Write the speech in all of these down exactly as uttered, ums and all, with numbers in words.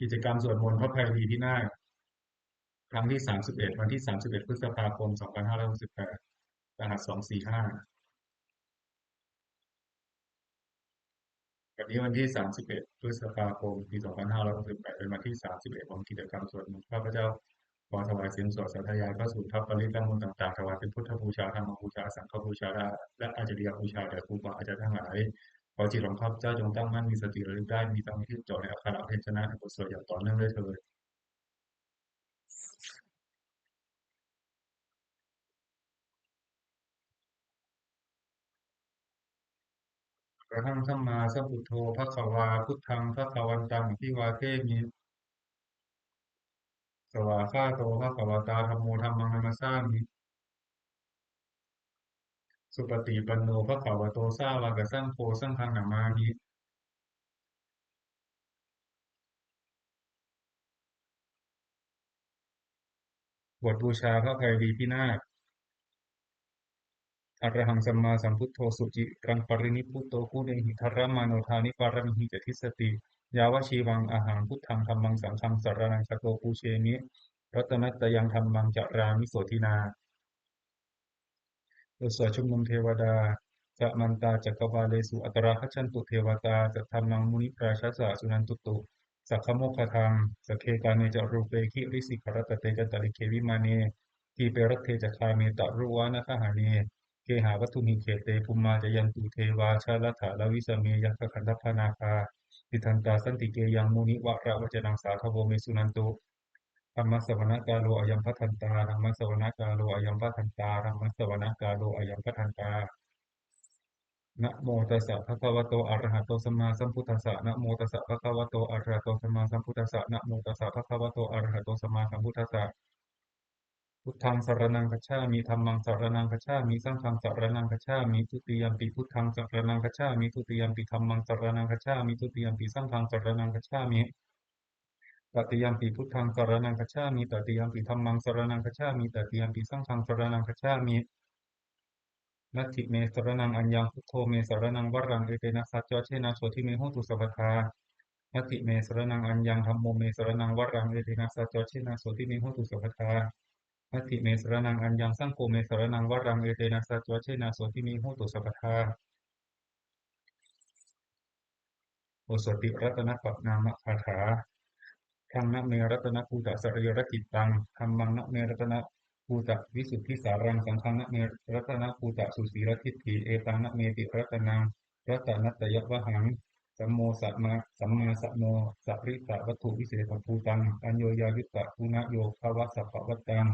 กิจกรรมสวดมนต์พระไพรีพินาศครั้งที่ สามสิบเอ็ด วันที่ สามสิบเอ็ด พฤษภาคม สองพันห้าร้อยหกสิบแปด รหัส สองสี่ห้า วันนี้วันที่ สามสิบเอ็ด พฤษภาคม ปี สองพันห้าร้อยหกสิบแปด เป็นวันที่ สามสิบเอ็ด ของกิจกรรมสวดมนต์ ข้าพเจ้าขอถวายเสียงสวดสาธยายพระสูตรทัพปริตรและมนต์ต่างๆ ถวายเป็นพุทธบูชา ธรรมบูชา สังฆบูชา และอาจาริยบูชาแด่ครูบาอาจารย์ทั้งหลาย ขอจิตของข้าพเจ้าจงตั้งมั่น มีสติระลึกได้ มีสมาธิจดจ่อในอักขระพยัญชนะในบทสวดอย่างต่อเนื่องด้วยเทอญ Arahaṃ sammāsambuddho bhagavā, buddhaṃ bhagavantaṃ abhivādemi. Svākkhāto bhagavatā dhammo, dhammaṃ namassāmi. Supaṭipanno bhagavato sāvakasaṅgho, saṅghaṃ namāmi. บทบูชาพระไพรีพินาศ Arahaṃ sammāsambuddho suciraṃ parinibbuto, guṇehi dharamāno dāni pāramīhi ca dissati. Yāvajīvaṃ ahaṃ buddhaṃ dhammaṃ saṅghaṃ saraṇaṃ gato, pūjemi ratanattayaṃ dhammaṃ carāmi sotthinā. บทสวดชุมนุมเทวดา Samantā cakkavāḷesu atrāgacchantu devatā, saddhammaṃ munirājassa suṇantu saggamokkhadaṃ. Sagge kāme ca rūpe girisikharataṭe cantalikkhe vimāne, dīpe raṭṭhe ca gāme taruvanagahane gehavatthumhi khette, bhummā cāyantu devā jalathalavisame yakkhagandhabbanāgā, tiṭṭhantā santike yaṃ munivaravacanaṃ sādhavo me suṇantu. Dhammassavanakālo ayambhadantā. Dhammassavanakālo ayambhadantā. Dhammassavanakālo ayambhadantā. Namo tassa bhagavato arahato sammāsambuddhassa. Namo tassa bhagavato arahato sammāsambuddhassa. Namo tassa bhagavato arahato sammāsambuddhassa. Buddhaṃ saraṇaṃ gacchāmi. Dhammaṃ saraṇaṃ gacchāmi. Saṅghaṃ saraṇaṃ gacchāmi. Dutiyampi buddhaṃ saraṇaṃ gacchāmi. Dutiyampi dhammaṃ saraṇaṃ gacchāmi. Dutiyampi saṅghaṃ saraṇaṃ gacchāmi. Tatiyampi buddhaṃ saraṇaṃ gacchāmi. Tatiyampi dhammaṃ saraṇaṃ gacchāmi. Tatiyampi saṅghaṃ saraṇaṃ gacchāmi. Natthi me saraṇaṃ aññaṃ, buddho me saraṇaṃ varaṃ, etena saccavajjena sotthi me hotu sabbadā. Natthi me saraṇaṃ aññaṃ, dhammo me saraṇaṃ varaṃ, etena saccavajjena sotthi me hotu sabbadā. Natthi me saraṇaṃ aññaṃ, saṅgho me saraṇaṃ varaṃ, etena saccavajjena sotthi me hotu sabbadā. บทสวดติรัตนปะณามคาถา Buddhaṃ na me ratanabhūtasarīracittaṃ, dhammaṃ na me ratanabhūtavisuddhisāraṃ, saṅghaṃ na me ratanabhūtasusīladiṭṭhiṃ, etaṃ na me tiratanaṃ ratanattayavhaṃ. Dhammo sammā, sammā samodayasattarīsavatthuviseṭhabhūtaṃ, aññoññayuttaguṇayogavasavattaṃ,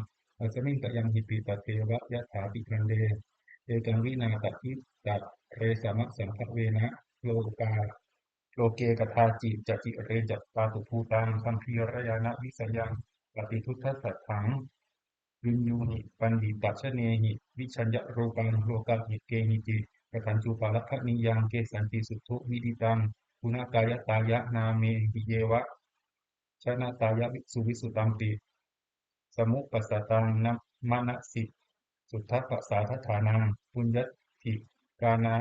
asmiṃ tayamhipi tatheva yathāpi bhaṇḍe. Ekaṃ vinā tatidatthaṃ sambhavena lokā, loke kadāci ca cire cattātubhūtaṃ gambhīrañāṇavisayaṃ paṭidhuddhasatthaṃ, viññūhi paṇḍitajanehi vijjeyya rūpaṃ lokahi kehici, kathāñcūpalabhanīyaṃ kesañci suddhu vidiṭṭhaṃ. Guṇakāyatā ya nāmehi yeva janatā ya suvissutampi, samuppasattaṃ manasi suddhapasādaṭṭhānaṃ, puññatthi kāna,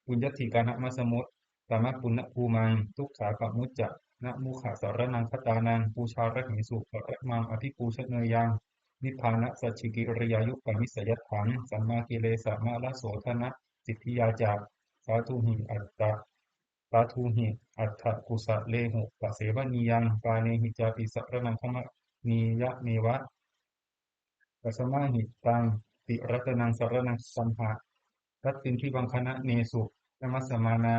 puññatthi kānamassamuttamapuññabhūmaṃ, dukkhā pamuccanamukkhasaraṇaṃ gatānaṃ, pūjārahesu paramaṃ abhipūjaneyyaṃ, nibbānasacchikiriyāyupamissayattham, sammākilesamārasodanasiddhiyā ca, sādhūhi attha, sādhūhi atthakūsalehu pasevanīyaṃ, pāṇehi cāpi saraṇaṃ gamanīyameva. Tasmā hi taṃ tiratanaṃ saraṇaṃ gacchamha. Tattindivaṅ khaṇanesu namassamānā,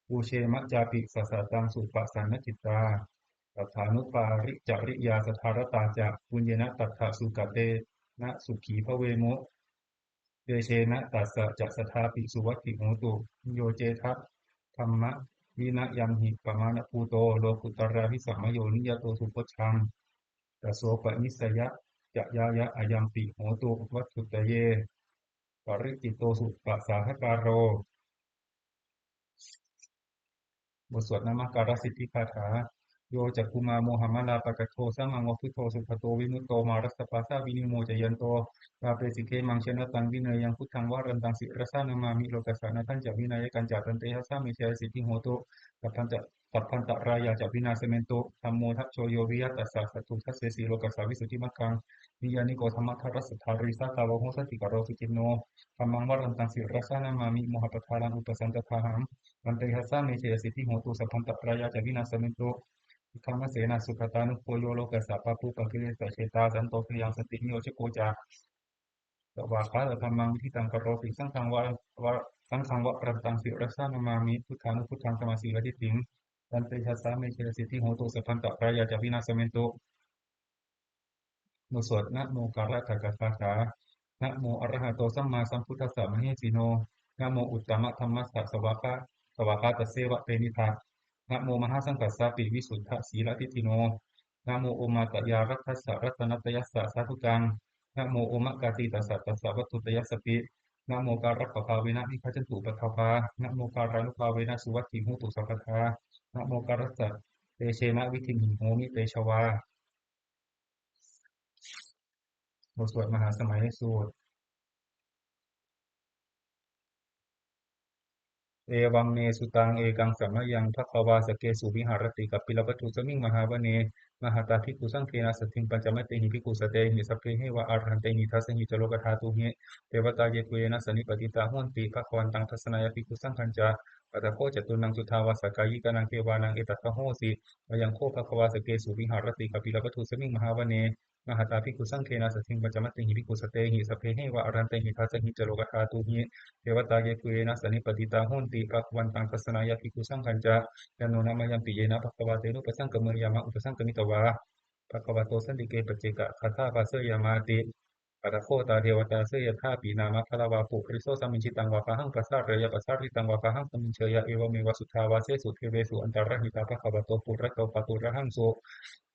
pūjema cāpi sāsataṃ supasannacitā. Saddhānupāricariyā saddharatā ca, puññena tattha sugate na sukhī bhavemu. Tejena tassa ca saddhāpi suvatthi hotu. Yo cettha dhammavinayamhi pamāṇabhūto, lokuttaravīsamāyo niyato subojjhaṃ, tasopanissayacayāya ayampi hotu vatthuttaye, paricito supasādakāro. บทสวดนมการสิทธิคาถา Yo cakkhumā mohamalāpakaṭṭho, sammāngo buddho sugato vimutto, mārassa pāsā vinimocayanto, pāpesi khemaṃ janataṃ vineyyaṃ, buddhaṃ varantaṃ sirasā namāmi, lokassa nāthañca vināyakañca, tantejasā me jayasiddhi hotu. Sabbañca sabbantarāyā ca vināsamentu. Dhammo dhajo yo viya tassa satthu dassesi lokassa visuddhimaggaṃ. Niyyāniko dhammadharassa dhārī sātāvaho santikaro suciṇṇo. Dhammaṃ varantaṃ sirasā namāmi mohappadālaṃ upasantadāhaṃ. Tantejasā me jayasiddhi hotu sabbantarāyā ca vināsamentu. Buddhaṃ amhesu sugatānugo yo lokassa pāpūpakilesajetā santo sayaṃ santiniyojako ca. Svākkhātadhammaṃ viditaṃ karoti saṅghaṃ va, va, saṅghaṃ varantaṃ sirasā namāmi buddhānubuddhaṃ dhammasīladiṭṭhiṃ. Tantejasā me jayasiddhi hotu sabbantarāyā ca vināsamentu. บทสวดนะโมการะกะคาถา Namo arahato sammāsambuddhassa mahesino. Namo uttamadhammassa svākkhā, svākkhātasseva tenidha. Namo mahāsaṅghassāpi visuddhasīladiṭṭhino. Namo omātyāraddhassa ratanattayassa sādhukaṃ. Namo omakātītassa tassa vatthuttayassapi. Namokārappabhāvena vigacchantu upaddavā. Namokārānubhāvena suvatthi hotu sabbadā. Namokārassa tejena vidhimhi homi tejavā. บทสวดมหาสมัยสูตร Evaṃ me sutaṃ. Ekaṃ samayaṃ bhagavā sakkesu viharati kapilavatthusmiṃ mahāvane mahatā bhikkhusaṅghena saddhiṃ pañcamattehi bhikkhusatehi sabbeheva arahantehi. Dasahi ca lokadhātūhi devatā yebhuyyena sannipatitā honti bhagavantaṃ dassanāya bhikkhusaṅghañca. Atha kho catunnaṃ suddhāvāsakāyikānaṃ devānaṃ etadahosi: Ayaṃ kho bhagavā sakkesu viharati kapilavatthusmiṃ mahāvane mahatā bhikkhusaṅghena saddhiṃ pañcamattehi bhikkhusatehi sabbeheva arahantehi. Dasahi ca lokadhātūhi devatā yebhuyyena sannipatitā honti bhagavantaṃ dassanāya bhikkhusaṅghañca. Yannūna mayampi yena bhagavā tenupasaṅkameyyāma, upasaṅkamitvā bhagavato santike paccekagāthā bhāseyyāmāti. Atha kho tā devatā seyyathāpi nāma balavā puriso sammiñjitaṃ vā bāhaṃ pasāreyya, pasāritaṃ vā bāhaṃ sammiñjeyya, evameva suddhāvāsesu devesu antarahitā bhagavato purato pāturahaṃsu.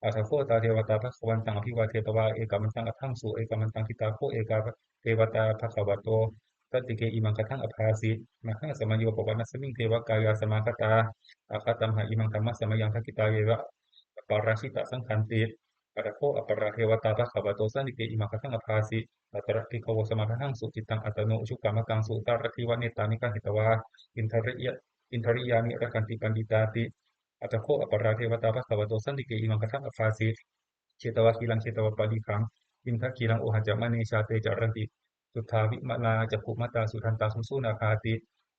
Atha kho tā devatā bhagavantaṃ abhivādetvā ekamantaṃ aṭṭhaṃsu. Ekamantaṃ ṭhitā kho ekā devatā bhagavato santike imaṃ gāthaṃ abhāsi: Mahāsamayo pavanasmiṃ, devakāyā samāgatā; āgatamha imaṃ dhammasamayaṃ, dakkhitāyeva aparājitasaṅghanti. Atha kho aparā devatā bhagavato santike imaṃ gāthaṃ abhāsi: Tatra bhikkhavo samādahaṃsu, cittaṃ attano ujukamakaṃsu; sārathīva nettāni gahetvā, indriya, indriyāni rakkhanti paṇḍitāti. Atha kho aparā devatā bhagavato santike imaṃ gāthaṃ abhāsi: Chetvā khīlaṃ chetvā palighaṃ, indakhīlaṃ ohacca manejā; te caranti suddhā vimalā, cakkhumatā sudantā susunāgāti.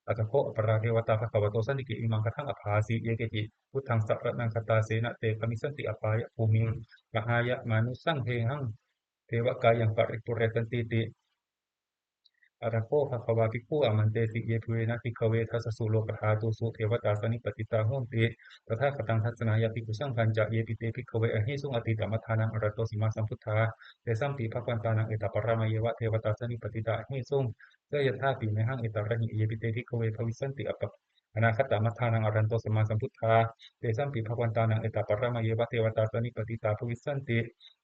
Atha kho aparā devatā bhagavato santike imaṃ gāthaṃ abhāsi: Ye keci buddhaṃ saraṇaṃ gatāse, na te gamissanti apāyabhūmiṃ; pahāya mānusaṃ dehaṃ, devakāyaṃ paripūressantīti. Atha kho bhagavā bhikkhū āmantesi: Yebhuyyena bhikkhave dasasu lokadhātūsu devatā sannipatitā honti tathāgataṃ dassanāya bhikkhusaṅghañca. Yepi te bhikkhave ahesuṃ atītamaddhānaṃ arahanto sammāsambuddhā, tesampi bhagavantānaṃ etaparamāyeva devatā sannipatitā ahesuṃ. Seyyathāpi mayhaṃ etarahi. Yepi te bhikkhave bhavissanti apa, anāgatamaddhānaṃ arahanto sammāsambuddhā, tesampi bhagavantānaṃ etaparamāyeva devatā sannipatitā bhavissanti.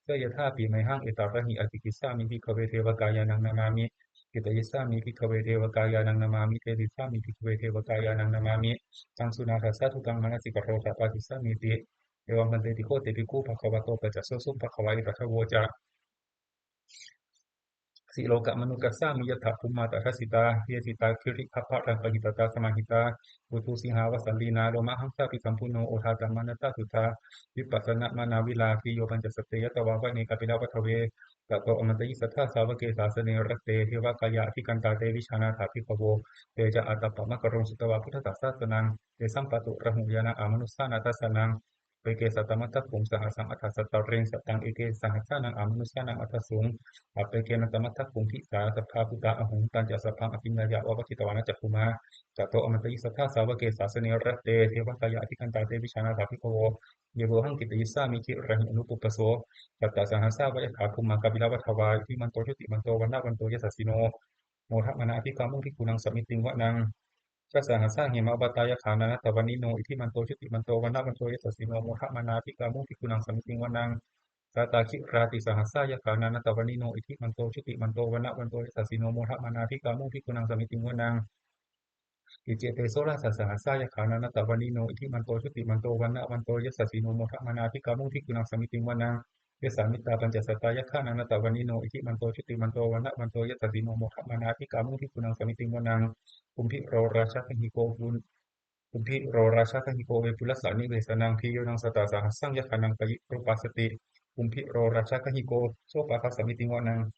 Seyyathāpi mayhaṃ etarahi. Ācikkhissāmi bhikkhave devakāyānaṃ nāmāni. Kittayissāmi bhikkhave devakāyānaṃ nāmāni. Desissāmi bhikkhave devakāyānaṃ nāmāni. Taṃ suṇātha sādhukaṃ manasikarotha pāṭicchāmīti. Evaṃ bhanteti kho te bhikkhū bhagavato paccassosuṃ. Bhagavā etadavoca: Silokamanukassāmi, yattha bhummā tadassitā; ye sitā girigabbharaṃ, pahitattā samāhitā. Puthū sīhāva sallīnā, lomahaṃsābhisambhuno; odātamanasā suddhā, vippasannamanāvilā. Bhiyyo pañcasate ñatvā, vane kāpilavatthave; tato āmantayi satthā, sāvake sāsane rate. Devakāyā abhikkantā, te vijānātha bhikkhavo; te ca ātappamakaruṃ, sutvā buddhassa sāsanaṃ. Tesampāturahu ñāṇaṃ, amanussāna dassanaṃ. Appeke satamaddakkhuṃ, sahassaṃ atha sattariṃ; sataṃ eke sahassānaṃ, amanussānaṃ atha suṃ. Appekenantamaddakkhuṃ, disā sabbā phuṭā ahuṃ; tañca sabbaṃ abhiññāya, vavakkhitvāna cakkhumā. Tato āmantayi satthā, sāvake sāsane rate. Devakāyā abhikkantā, te vijānātha bhikkhavo; ye vohaṃ kittayissāmi, girāhi anupubbaso. Sattasahassā va yattha, bhummā kāpilavatthavā; iddhimanto jutimanto, vaṇṇavanto yasassino; modamānā abhikkāmuṃ, bhikkhūnaṃ samitiṃ vanaṃ. Chasahassā hemavatā, yakkhā nānattavaṇṇino; iddhimanto jutimanto, vaṇṇavanto yasassino; modamānā abhikkāmuṃ, bhikkhūnaṃ samitiṃ vanaṃ. Sātāgirā tisahassā, yakkhā nānattavaṇṇino; iddhimanto jutimanto, vaṇṇavanto yasassino; modamānā abhikkāmuṃ, bhikkhūnaṃ samitiṃ vanaṃ. Iccete soḷasasahassā, yakkhā nānattavaṇṇino; iddhimanto jutimanto, vaṇṇavanto yasassino; modamānā abhikkāmuṃ, bhikkhūnaṃ samitiṃ vanaṃ. Vessāmittā pañcasatā, yakkhā nānattavaṇṇino; iddhimanto jutimanto, vaṇṇavanto yasassino; modamānā abhikkāmuṃ, bhikkhūnaṃ samitiṃ vanaṃ. Kumbhīro rājagahiko, Kumbhīro rājagahiko vepullassa nivesanaṃ, bhiyyo naṃ satasahassaṃ yakkhānaṃ payirupāsati, kumbhīro rājagahiko sopāga samitiṃ vanaṃ.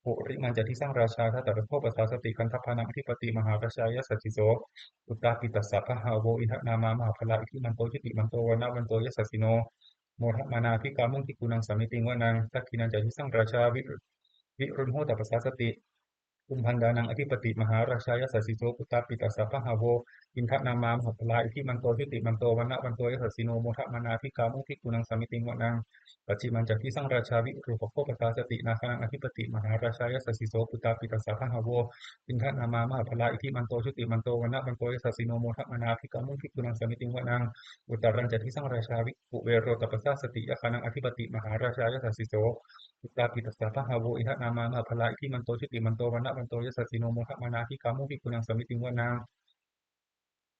Purimañca disaṃ rājā dhataraṭṭho pasāsati, gandhabbānaṃ ādhipati mahārājā yasassi so. Puttāpi tassa bahavo indanāmā mahabbalā, iddhimanto jutimanto vaṇṇavanto yasassino, modamānā abhikkāmuṃ bhikkhūnaṃ samitiṃ vanaṃ. Dakkhiṇañca disaṃ rājā vi- virūḷho tappasāsati, kumbhaṇḍānaṃ ādhipati mahārājā yasassi so. Puttāpi tassa bahavo indanāmā mahabbalā, iddhimanto jutimanto vaṇṇavanto yasassino, modamānā abhikkāmuṃ bhikkhūnaṃ samitiṃ vanaṃ. Pacchimañca disaṃ rājā virūpakkho pasāsati, nāgānaṃ ādhipati mahārājā yasassi so. Puttāpi tassa bahavo indanāmā mahabbalā, iddhimanto jutimanto vaṇṇavanto yasassino, modamānā abhikkāmuṃ bhikkhūnaṃ samitiṃ vanaṃ. Uttarañca disaṃ rājā vi- kuvero tappasāsati, yakkhānaṃ ādhipati mahārājā yasassi so. Puttāpi tassa bahavo indanāmā mahabbalā, iddhimanto jutimanto vaṇṇavanto yasassino, modamānā abhikkāmuṃ bhikkhūnaṃ samitiṃ vanaṃ.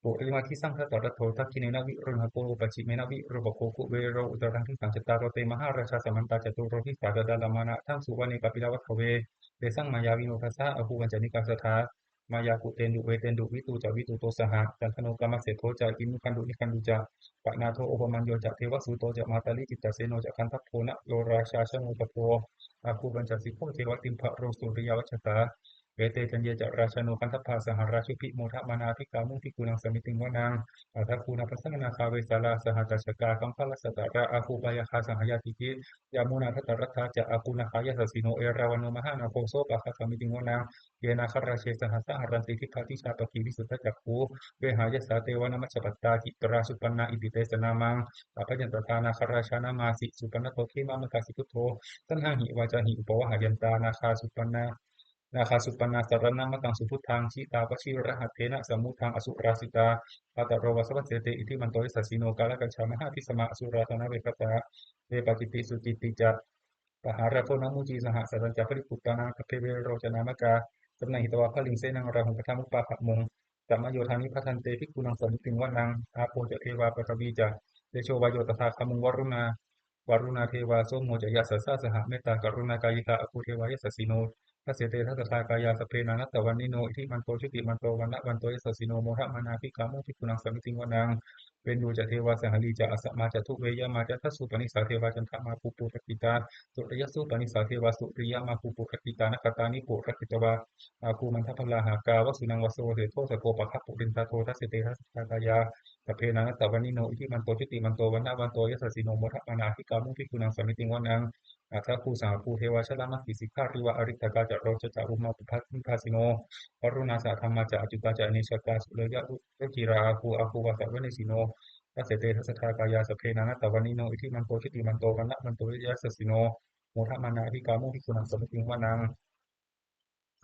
Purimaṃ disaṃ dhataraṭṭho, dakkhiṇena virūḷhako, pacchimena virūpakkho, kuvero uttaraṃ disaṃ. Cattāro te mahārājā samantā caturo disā, daddallamānā aṭṭhaṃsu vane kāpilavatthave. Tesaṃ māyāvino dāsā āgū vañcanikā saṭhā, māyā kuṭeṇḍu veṭeṇḍu viṭū ca viṭuṭo saha, candano kāmaseṭṭho ca kinnughaṇḍu nighaṇḍu ca, panādo opamañño ca devasūto ca mātali, cittaseno ca gandhabbo naḷo rājā janosabho, āgū pañcasikho ceva timbarū suriyavacchasā. Ete caññe ca rājāno gandhabbā saha rājubhi, modamānā abhikkāmuṃ bhikkhūnaṃ samitiṃ vanaṃ. Athāgū nābhasā nāgā vesālā saha tacchakā, kambalassatarā āgū pāyāgā saha ñātibhi, yāmunā dhataraṭṭhā ca āgū nāgā yasassino, erāvaṇo mahānāgo sopāga samitiṃ vanaṃ. Ye nāgarāje sahasā haranti, dibbā dijā pakkhi visuddhacakkhū, vehāyasā te vanamajjhapattā, citrā supaṇṇā iti tesa nāmaṃ. Abhayantadā nāgarājānamāsi, supaṇṇato khemamakāsi buddho, saṇhāhi vācāhi upavhayantā, nāgā supaṇṇā nāgā supaṇṇā saraṇamakaṃsu buddhaṃ, jitā vajirahatthena samuddaṃ asurā sitā, bhātaro vāsavassete iddhimanto yasassino, kālakañjā mahābhismā asurā dānaveghasā, vepacitti sucitti ca pahārādo namucī saha, satañca baliputtānaṃ sabbe verocanāmakā, sannayhitvā baliṃ senaṃ rāhubhaddamupāgamuṃ, samayodāni bhaddante bhikkhūnaṃ samitiṃ vanaṃ. Āpo ca devā paṭhavī ca tejo vāyo tadāgamuṃ, varuṇā varuṇā devā somo ca yasasā saha, mettākaruṇākāyikā āgū devā yasassino, dasete dasadhā kāyā sabbe nānattavaṇṇino, iddhimanto jutimanto vaṇṇavanto yasassino, modamānā abhikkāmuṃ bhikkhūnaṃ samitiṃ vanaṃ. Veṇḍū ca devā sahalī ca asamā ca duve yamā, candassūpanisā devā candamāgū purakkhitā, suriyassūpanisā devā suriyamāgū purakkhitā, nakkhattāni purakkhitvā āgū mandavalāhakā, vasūnaṃ vāsavo seṭṭho sakkopāga purindado, dasete dasadhā kāyā sabbe nānattavaṇṇino, iddhimanto jutimanto vaṇṇavanto yasassino, modamānā abhikkāmuṃ bhikkhūnaṃ samitiṃ vanaṃ. Athāgū sahabhū devā jalamaggisikhāriva, ariṭṭhakā ca rojā ca ummāpupphanibhāsino, varuṇā sahadhammā ca accutā ca anejakā, sūleyyarucirā āgū āgū vāsavanesino, dasete dasadhā kāyā sabbe nānattavaṇṇino, iddhimanto jutimanto vaṇṇavanto yasassino, modamānā abhikkāmuṃ bhikkhūnaṃ samitiṃ vanaṃ.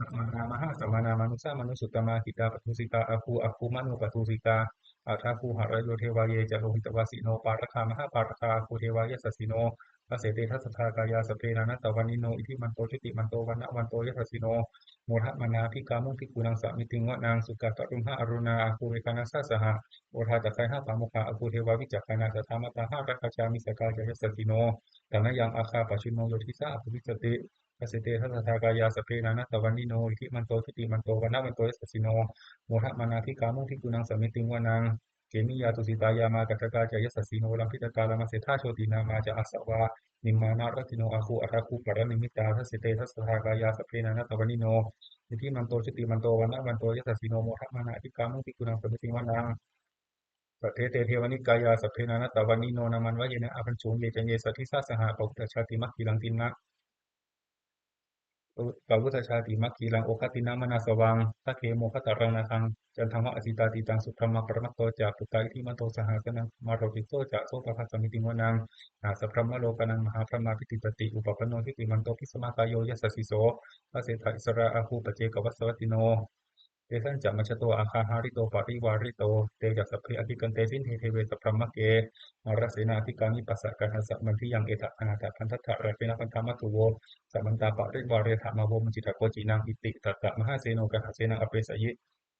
Samānā mahāsamānā mānusā mānusuttamā, khiḍḍāpadūsitā āgū āgū manopadūsitā, athāgū harayo devā ye ca lohitavāsino, pāragā mahāpāragā āgū devā yasassino, dasete dasadhā kāyā sabbe nānattavaṇṇino, iddhimanto jutimanto vaṇṇavanto yasassino, modamānā abhikkāmuṃ bhikkhūnaṃ samitiṃ vanaṃ. Sukkā karumhā aruṇā āgū veghanasā saha, odātagayhā pāmokkhā āgū devā vicakkhaṇā, sadāmattā hāragajā missakā ca yasassino, thanayaṃ āgā pajjunno yo disā abhivassati, dasete dasadhā kāyā sabbe nānattavaṇṇino, iddhimanto jutimanto vaṇṇavanto yasassino, modamānā abhikkāmuṃ bhikkhūnaṃ samitiṃ vanaṃ. Khemiyā tusitā yāmā kaṭṭhakā ca yasassino, lambītakā lāmaseṭṭhā jotināmā ca āsavā, nimmānaratino āgū athāgū paranimmitā, dasete dasadhā kāyā sabbe nānattavaṇṇino, iddhimanto jutimanto vaṇṇavanto yasassino, modamānā abhikkāmuṃ bhikkhūnaṃ samitiṃ vanaṃ. Saṭṭhete devanikāyā sabbe nānattavaṇṇino, nāmanvayena āvañchuṃ ye caññe sadisā saha, pavutthajātimakhilaṃ tiṇṇa pavutthajātimakhilaṃ oghatiṇṇamanāsavaṃ, dakkhemoghataraṃ nāgaṃ candaṃva asitātitaṃ, subrahmā paramatto ca puttā iddhimato saha, sanaṅkumāro tisso ca sopāga samitiṃ vanaṃ. Sahassabrahmalokānaṃ mahābrahmābhitiṭṭhati, upapanno jutimanto bhismākāyo yasassi so, dasettha issarā āgū paccekavasavattino, tesañca majjhato āgā hārito parivārito, te ca sabbe abhikkante sinde deve sabrahmake, mārasenā abhikkāmi passa kaṇhassa mandiyaṃ, etha gaṇhatha bandhatha rāgena bandhamatthu vo, samantā parivāretha mā vo muñcittha koci naṃ. Iti tattha mahāseno kaṇhasenaṃ apesayi,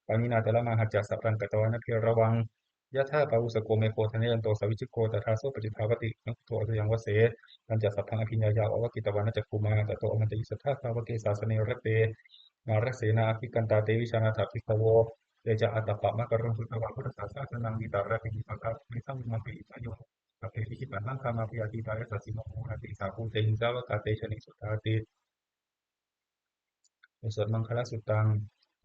pāṇinā talamāhacca saraṃ katvāna bheravaṃ, yathā pāvussako megho thanayanto savijjuko, tadā so paccudāvatti aṅguttho asayaṃvase, tañca sabbaṃ abhiññāya vavakkhitvāna cakkhumā, tato āmantayi satthā sāvake sāsane rate, mārasenā abhikkantā te vijānātha bhikkhavo, Te ca ātappamakaruṃ sutvā buddhassa sāsanaṃ, vītarāgehi saṭṭhābhisaṅghamhi, bhiyyo sabbehi jinapaññā, bhayātītā yasassino. Modanti saha bhūtehi sāvakā te janesutāti. บทสวดมังคลสุตตัง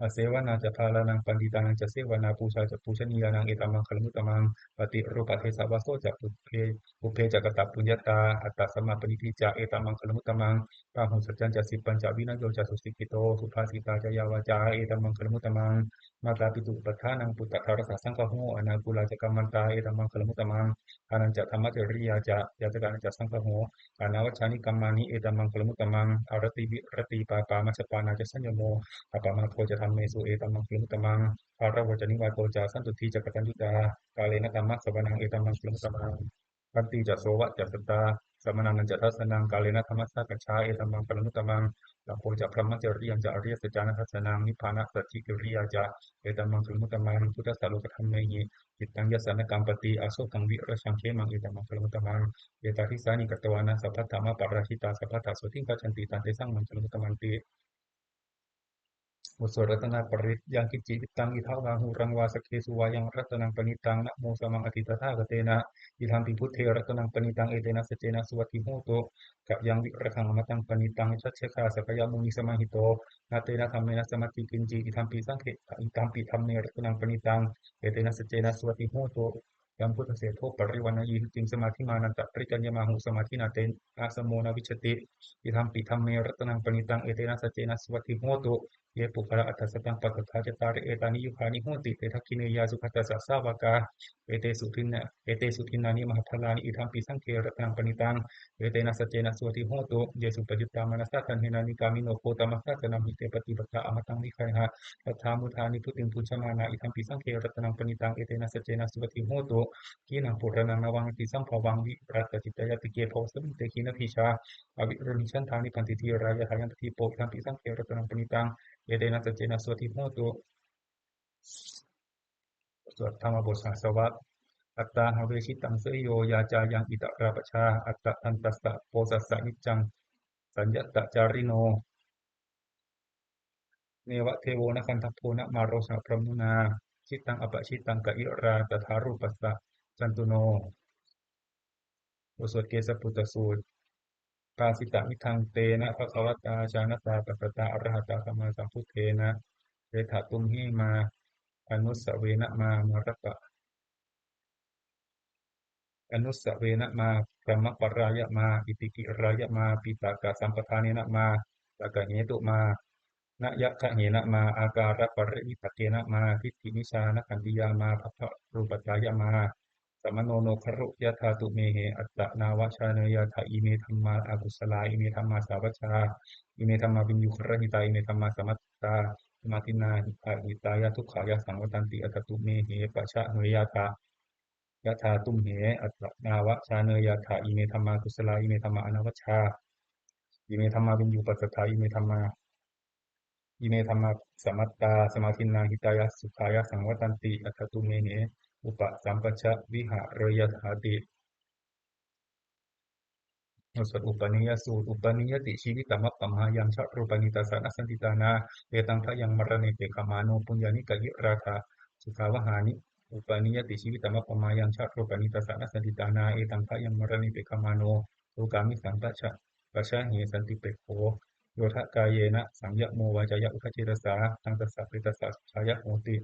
Asevanā ca bālānaṃ, paṇḍitānañca sevanā, pūjā ca pūjanīyānaṃ, etammaṅgalamuttamaṃ. Paṭirūpadesavāso ca, pubbe, pubbe ca katapuññatā, attasammāpaṇidhi ca, etammaṅgalamuttamaṃ. Bāhusaccañca sippañca, vinayo ca susikkhito, subhāsitā ca yā vācā, etammaṅgalamuttamaṃ. Mātāpituupaṭṭhānaṃ, puttadārassa saṅgaho, anākulā ca kammantā, etammaṅgalamuttamaṃ. Dānañca dhammacariyā ca, ñātakānañca saṅgaho, anavajjāni kammāni, etammaṅgalamuttamaṃ. Āratī viratī pāpā, majjapānā ca saññamo, appamādo ca dhammesu, etammaṅgalamuttamaṃ. Gāravo ca nivāto ca, santuṭṭhī ca kataññutā, kālena dhammassavanaṃ, etammaṅgalamuttamaṃ. Khantī ca sovacassatā, samaṇānañca dassanaṃ, kālena dhammasākacchā, etammaṅgalamuttamaṃ. Tapo ca brahmacariyañca, ariyasaccāna dassanaṃ, nibbānasacchikiriyā ca, etammaṅgalamuttamaṃ. Phuṭṭhassa lokadhammehi, cittaṃ yassa na kampati, asokaṃ virajaṃ khemaṃ, etammaṅgalamuttamaṃ. Etādisāni katvāna, sabbatthamaparājitā, sabbattha sotthiṃ gacchanti, taṃ tesaṃ maṅgalamuttamanti. บทสวดรัตนปริตร Yaṅkiñci vittaṃ idha vā huraṃ vā, saggesu vā yaṃ ratanaṃ paṇītaṃ, na no samaṃ atthi tathāgatena, idampi buddhe ratanaṃ paṇītaṃ, etena saccena suvatthi hotu. Khayaṃ virāgaṃ amataṃ paṇītaṃ, yadajjhagā sakyamunī samāhito, na tena dhammena samatthi kiñci, idampi saṅghe, idampi dhamme ratanaṃ paṇītaṃ, etena saccena suvatthi hotu. Yambuddhaseṭṭho parivaṇṇayī suciṃ, samādhimānantarikaññamāhu, samādhinā tena samo na vijjati, idampi dhamme ratanaṃ paṇītaṃ, etena saccena suvatthi hotu. Ye puggalā aṭṭha sataṃ pasatthā, cattāri etāni yugāni honti, te dakkhiṇeyyā sugatassa sāvakā, etesu dinnā, etesu dinnāni mahapphalāni, idampi saṅghe ratanaṃ paṇītaṃ, etena saccena suvatthi hotu. Ye suppayuttā manasā daḷhena, nikkāmino gotamasāsanamhi, te pattipattā amataṃ vigayha, laddhā mudhā nibbutiṃ bhuñjamānā, idampi saṅghe ratanaṃ paṇītaṃ, etena saccena suvatthi hotu. Khīṇaṃ purāṇaṃ navaṃ natthi sambhavaṃ, virattacittāyatike bhavasmiṃ te khīṇabījā avirūḷhichandā, nibbanti dhīrā yathāyampadīpo, idampi saṅghe ratanaṃ paṇītaṃ, etena saccena suvatthi hotu. สวดธรรมบทสหัสวรรค Attāhaṃ vegetaṃ seyyo, yā cāyaṃ itarā pajā, attadantassa posassa niccaṃ saññatacārino. Neva devo na gandhabbo, na māro saha brahmunā, jitaṃ apajitaṃ kairā, tathārūpassa jantuno. บทสวดเกสปุตตสูตร Bhāsitamidaṃ tena bhagavatā, jānatā passatā arahatā, sammāsambuddhena, seṭṭhatumhema, anusavena mā, marapa, anusavena mā, brahmaparāya mā, itikirāya mā, piṭakasampadānena mā, sakahetu mā, nayaggahena mā, ākāraparivipākena mā, diṭṭhimicchānakkhantiyā mā, bhabbarūpatāya mā, samano no garuya dhātu mehe, attanāva jāneyyātha, ime dhammā akusalā, ime dhammā sāvajjā, ime dhammā viññūhirahitā, ime dhammā samattā, samādinnā ahitāya dukkhāya saṃvattanti, atha tumhehi pajāneyyātha, yathā tumhe. Attanāva jāneyyātha, ime dhammā kusalā, ime dhammā anavajjā, ime dhammā viññū pasatthā, ime dhammā, ime dhammā samattā, samādinnā hitāya sukhāya saṃvattanti, atha tumhehi upasampajja vihareyyāthāti. บทสวดอุปนิยสูตร Upanīyati jīvitamappamāyaṃ, charūpanisā na sandiṭṭhānā, etaṃ bhayaṃ maraṇe pekkhamāno, puññāni kaiyirātha, sukhāvahāni. Upanīyati jīvitamappamāyaṃ, charūpanisā na sandiṭṭhānā, etaṃ bhayaṃ maraṇe pekkhamāno, lokāmisaṃ pajāhe santipekkho. Yo dha kāyena saṃyamo, vācāya uda cetasā, taṃ tassa petassa sukhāya hoti.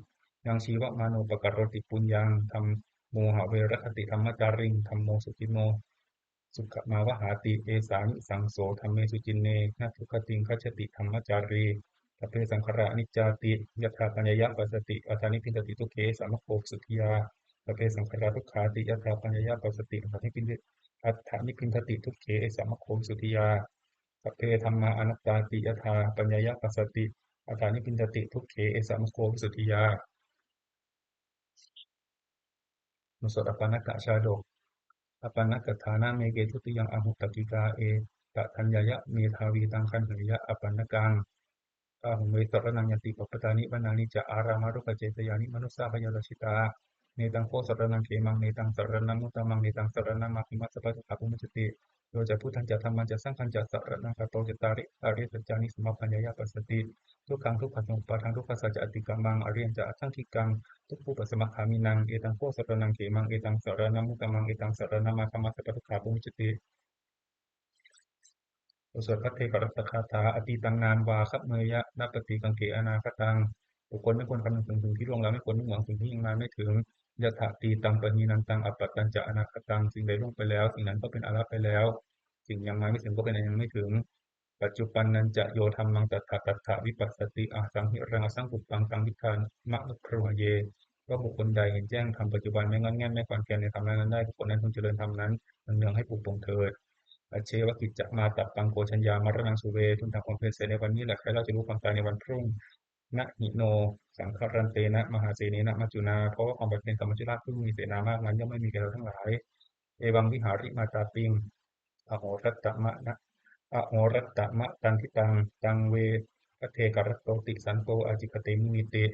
Yaṃ jīvamāno pakaroti puññaṃ, dhammo haveragati dhammacāriṃ, dhammo suciṇṇo sukhamāvahāti. Esānisaṃso dhamme suciṇṇe, na duggatiṃ gacchati dhammacārī. Sabbe saṅkhārā aniccāti, yadā paññāya passati, atha nibbindati dukkhe, esa maggo visuddhiyā. Sabbe saṅkhārā dukkhāti, yadā paññāya passati, atha nibbindi-, atha nibbindati dukkhe, esa maggo visuddhiyā. Sabbe dhammā anattāti, yadā paññāya passati, atha nibbindati dukkhe, esa maggo visuddhiyā. บทสวดอัปปณกชาดก Appaṇṇakathā nāme, ke dutiyaṃ ahu takkikā, ekaññāya medhāvī, taṃ gaṇheyya appaṇṇakaṃ. Bāhuṃ ve saraṇaṃ yanti, pabbatāni vanāni ca, ārāmarukkhacetyāni, manussā bhayarajitā. netaṃ kho saraṇaṃ khemaṃ, netaṃ saraṇamuttamaṃ, netaṃ saraṇamaggamassa pāpaggaho pamuccati. Yo ca buddhañca dhammañca saṅghañca saraṇaṃ gato, cattāri ariyasaccāni samabhiññāya passati, dukkhaṃ dukkhasamuppādaṃ dukkhassa ca atikkamaṃ, ariyañca aṭṭhaṅgikaṃ dukkhupasamagāminaṃ. Etaṃ kho saraṇaṃ khemaṃ, etaṃ saraṇamuttamaṃ, etaṃ saraṇamaggamassa pāpaggaho pamuccati. บทสวดภัทเทกรัตตคาถา Atītaṃ nānvāgameyya nappaṭikaṅkhe anāgataṃ. บุคคลไม่ควรคำนึงถึงสิ่งที่ล่วงแล้ว ไม่ควรมุ่งหวังสิ่งที่ยังมาไม่ถึง Yadatītaṃ pahīnantaṃ appattañca anāgataṃ. สิ่งใดล่วงไปแล้ว สิ่งนั้นก็เป็นอันละไปแล้ว สิ่งยังมาไม่ถึงก็เป็นอันยังไม่ถึง Paccuppannañca yo dhammaṃ tattha tattha vipassati, asaṃhiraṃ asaṅkuppaṃ taṃ viddhā manubrūhaye. ก็บุคคลใดเห็นแจ้งธรรมปัจจุบัน ไม่ง่อนแง่นไม่คลอนแคลนในธรรมนั้นๆได้ บุคคลนั้นพึงเจริญธรรมนั้นเนืองๆให้ปรุโปร่งเถิด Ajjeva kiccamātappaṃ ko jaññā maraṇaṃ suve. ทูลถามความเพียรเสียในวันนี้แหละ ใครเล่าจะรู้ความตายในวันพรุ่ง Na hi no saṅgarantena mahāsenena maccunā. เพราะว่าความผัดเพี้ยนกับมัจจุราชผู้มีเสนามากนั้น ย่อมไม่มีแก่เราทั้งหลาย Evaṃ vihārimātāpiṃ ahorattamatanditaṃ, taṃ ve bhaddekarattoti santo ācikkhate munīti.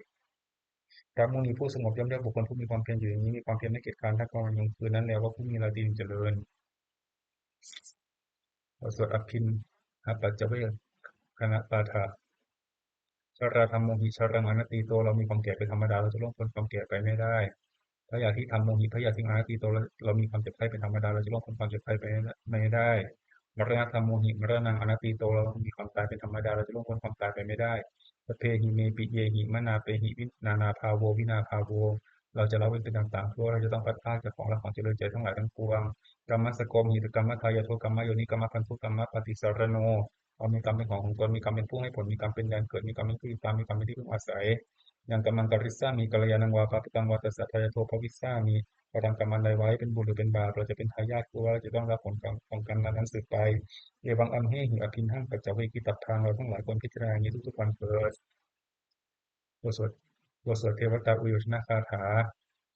พระมุนีผู้สงบย่อมเรียกบุคคลผู้มีความเพียรอยู่อย่างนี้ มีความเพียรไม่เกียจคร้านทั้งกลางวันกลางคืน นั้นแล้วว่าผู้มีราตรีอันเจริญ บทสวดอภิณหปัจจเวกขณปาฐะ Jarādhammomhi jaraṃ anatīto. เรามีความแก่เป็นธรรมดา เราจะล่วงพ้นความแก่ไปไม่ได้ Byādhidhammomhi byādhiṃ anatīto. เรามีความเจ็บไข้เป็นธรรมดา เราจะล่วงพ้นความเจ็บไข้ไปไม่ได้ Maraṇadhammomhi maraṇaṃ anatīto. เรามีความตายเป็นธรรมดา เราจะล่วงพ้นความตายไปไม่ได้ Sabbehi me piyehi manāpehi nānābhāvo vinābhāvo. เราจะละเว้นเป็นต่างๆ เพราะว่าเราจะต้องพลัดพรากจากของรักของเจริญใจทั้งหลายทั้งปวง Kammassakomhi kammadāyādo kammayoni kammabandhu kammapaṭisaraṇo. เรามีกรรมเป็นของของตน มีกรรมเป็นผู้ให้ผล มีกรรมเป็นแดนเกิด มีกรรมเป็นที่ติดตาม มีกรรมเป็นที่พึ่งอาศัย Yaṃ kammaṃ karissāmi kalyāṇaṃ vā pāpakaṃ vā tassa dāyādo bhavissāmi. เราทำกรรมอันใดไว้ เป็นบุญหรือเป็นบาป เราจะเป็นทายาท คือว่าเราจะต้องรับผลของกรรมนั้นๆสืบไป Evaṃ amhehi abhiṇhaṃ paccavekkhitabbaṃ. เราทั้งหลายควรพิจารณาอย่างนี้ทุกๆวันเถิด บทสวด บทสวดเทวตาอุยโยชนคาถา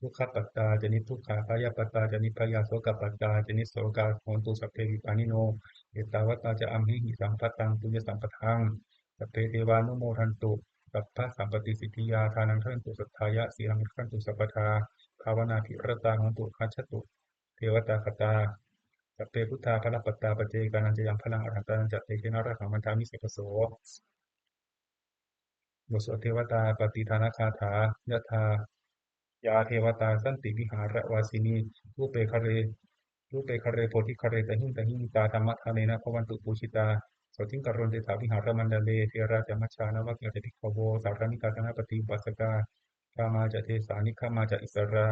Dukkhappattā ca niddukkhā bhayappattā ca nibbhayā sokappattā ca nissokā hontu sabbepi pāṇino. Ettāvatā ca amhehi sambhataṃ puññasampadaṃ sabbe devānumodantu sabbasampattisiddhiyā. Dānaṃ dadantu saddhāya sīlaṃ rakkhantu sabbadā bhāvanābhiratā hontu gacchantu devatāgatā. Sabbe buddhā balappattā paccekānañca yaṃ balaṃ arahantānañca tejena rakkhaṃ bandhāmi sabbaso. บทสวดเทวตาปฏิทานคาถา Yathā yā devatā santi vihāravāsinī rūpe ghare rūpe ghare bodhighare tahiṃ tahiṃ tā dhammadānena bhavantu pūjitā sotthiṃ karontedha vihāramaṇḍale. Therā ca majjhā navakā ca bhikkhavo sārāmikā dānapatī upāsakā gāmā ca desā nigamā ca issarā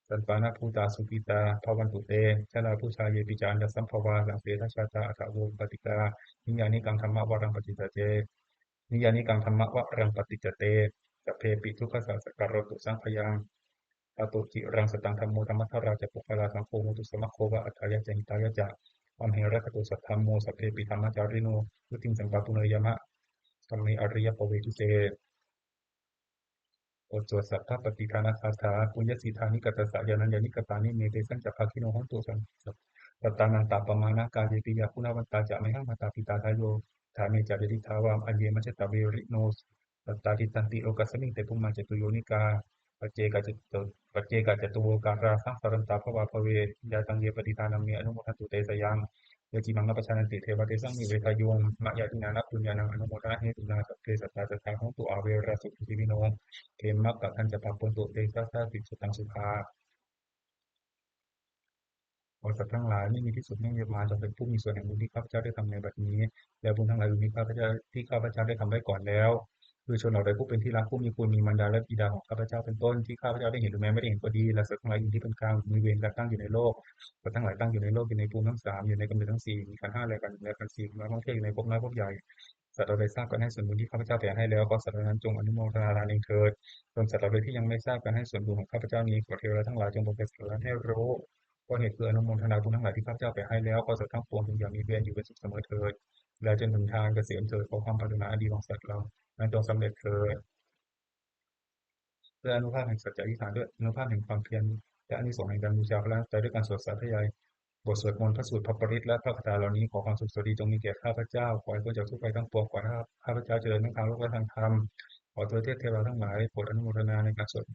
sappāṇabhūtā sukhitā bhavantu te. Jalābujā yepi ca aṇḍasambhavā saṃsedajātā athavopapātikā niyyānikaṃ dhammavaraṃ paṭicca te niyyānikaṃ dhammavaraṃ paṭicca te sabbepi dukkhassa karontu saṅkhayaṃ. Ṭhātu ciraṃ sataṃ dhammo dhammaddharā ca puggalā saṅgho hotu samaggo va atthāya ca hitāya ca. Amhe rakkhatu saddhammo sabbepi dhammacārino vuḍḍhiṃ sampāpuṇeyyāma dhamme ariyappavedite. บทสวดสัพพปฏิทานคาถา Puññassidāni katassa yānaññāni katāni me tesañca bhāgino hontu sattānantāppamāṇā. Kāye piyā guṇavantā ca mayhaṃ mātā pitā dāyo dāni ca ñātikā vā aññe majjhattā verino sattā tiṭṭhanti lokasmiṃ te bhummā catuyonikā paccekacatuvokārā saṃsarantā bhavābhave. Yā taṃ ye paṇḍitānaṃ me anumodantu te sayaṃ. Ye c'imaṃ na pajānanti devā tesaṃ vivedayuṃ. Mayā dinā na puññānaṃ anumodanahetunā sabbe sattā sadā hontu averā sukhajīvino. Khemappadañca pāpontu te sadā sīsukhā. ขอสัตว์ทั้งหลายไม่มีที่สุดไม่มีประมาณ จงเป็นผู้มีส่วนแห่งบุญที่ข้าพเจ้าได้ทำในบัดนี้ และบุญทั้งหลายอื่นที่ข้าพเจ้า ที่ข้าพเจ้าได้ทำไว้ก่อนแล้ว คือชนเหล่าใดผู้เป็นที่รัก ผู้มีคุณ มีมารดาและบิดาของข้าพเจ้าเป็นต้น ที่ข้าพเจ้าได้เห็นหรือแม้ไม่ได้เห็นก็ดี และสัตว์ทั้งหลายอื่นที่เป็นกลาง มีเวรกันตั้งอยู่ในโลก สัตว์ทั้งหลายตั้งอยู่ในโลก อยู่ในภูมิทั้งสาม อยู่ในกำเนิดทั้งสี่ มีขันธ์ห้าและขันธ์หนึ่งและขันธ์สี่ กำลังท่องเที่ยวอยู่ในภพน้อยภพใหญ่ สัตว์เหล่าใดทราบการให้ส่วนบุญที่ข้าพเจ้าแผ่ให้แล้ว ขอสัตว์เหล่านั้นจงอนุโมทนาลาในเทิด ส่วนสัตว์เหล่าใดที่ยังไม่ทราบการให้ส่วนบุญของข้าพเจ้านี้ ขอเทวดาทั้งหลายจงบอกแก่สัตว์เหล่านั้นให้รู้ เพราะเหตุคืออนุโมทนาบุญทั้งหลายที่ข้าพเจ้าแผ่ให้แล้ว ขอสัตว์ทั้งปวงจงอย่ามีเวรอยู่เป็นสุขเสมอเถิด และจงถึงทางเกษมเถิด ขอความปรารถนาอันดีของสัตว์เหล่านั้นจงสำเร็จเถิด ด้วยอานุภาพแห่งสัจจะอธิษฐาน ด้วยอานุภาพแห่งความเพียร และอานิสงส์แห่งการบูชาพระรัตนตรัย ด้วยการสวดสาธยายบทสวดมนต์ พระสูตร พระปริตร และพระคาถาเหล่านี้ ขอความสุขสวัสดีจงมีแก่ข้าพเจ้า ขอให้พ้นจากทุกข์ภัยทั้งปวง ขอให้ข้าพเจ้าเจริญทั้งทางโลกและทางธรรม ขอทวยเทพเทวาทั้งหลายโปรดอนุโมทนาในการสวด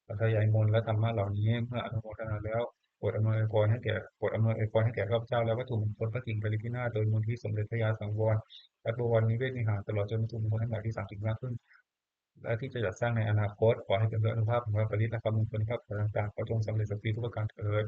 สาธยายมนต์และธรรมะเหล่านี้ เมื่ออนุโมทนาแล้ว โปรดอำนวยพรให้แก่ โปรดอำนวยพรให้แก่ข้าพเจ้าและวัตถุมงคลพระสิงห์บริพินาศ โดยมนต์ที่สมเด็จพระยาสังวร วัดบวรนิเวศวิหาร ตลอดจนวัตถุมงคลทั้งหลายที่สร้างสรรค์ขึ้น และที่จะจัดสร้างในอนาคต ขอให้เป็นด้วยอานุภาพแห่งพระปริตรและคำมงคลในพระคาถาต่างๆ ขอจงสำเร็จศักดิ์สิทธิ์ทุกประการเทอญ